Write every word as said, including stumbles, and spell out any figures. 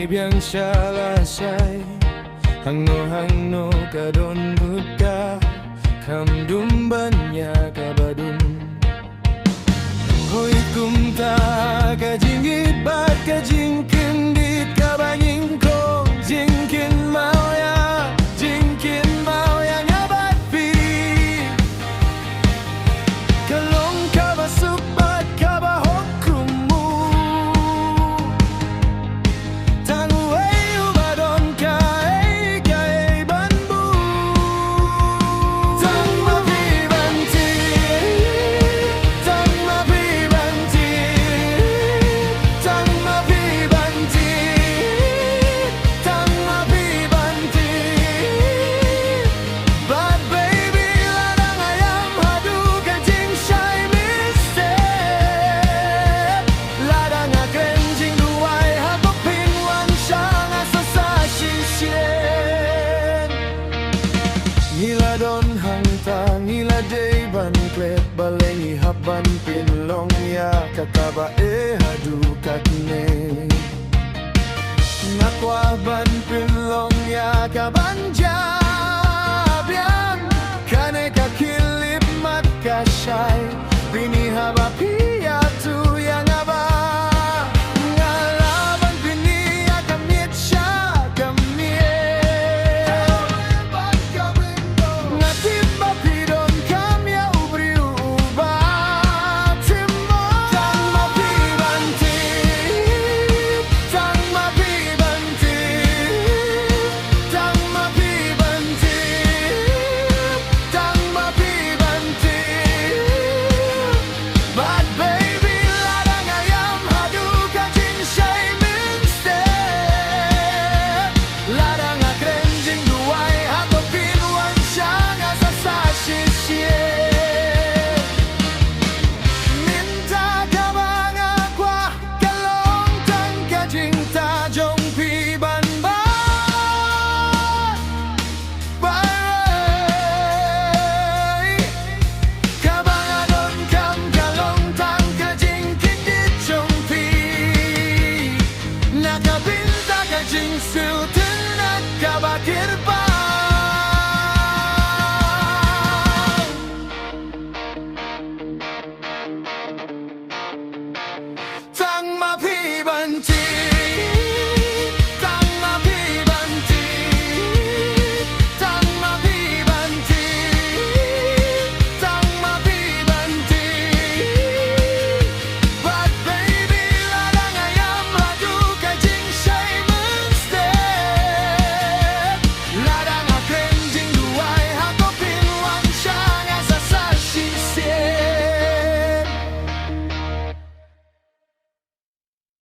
Biang sha lashai, hangno hangno ka don bad ka, kham dum ban ïa kaba dum. Hooid kumta ka jingïeit bad ka jingkyndit kaba nyngkong, jingkynmaw ïa, jingkynmaw ïa nga bad phi. Ka long kaba suk bad kaba hok kumno. Tang uwei uba don kaei kaei ban buh. Tang ma phi ban tip, tang ma phi ban tip, tang ma phi ban tip, tang ma phi ban tip. But baby, lada nga ïam haduh ka jingshai mynstep, lada nga kren jingduwai ha ka pynwan sha nga sa sa shisien. Ngi la don hangta, ngi la dei ban klet, balei ngi hap ban pynlong ïa kata ba eh haduh katne. Nga kwah ban pynlong ïa ka ban jia biang. Kane ka khyllipmat ka shai. Pyni haba phi ïathuh ïa nga ba nga lah ban pyni ïa ka miet sha ka miet. Nga tip ba phi donkam ïa u briew uba tymmen. Tang ma phi ban tip, tang ma phi ban tip, tang ma phi ban tip, tang ma phi ban tip. But baby, lada nga ïam haduh ka jingshai mynstep, lada nga kren jingduwai ha ka pynwan sha nga sa sa shisien. Mynta kaba nga kwah ka long tang ka jingtah jong phi ban bat. Baroh kaba nga donkam ka long tang ka jingkyndit jong phi. Na ka bynta ka jingsngewtynnat kaba kyrpang.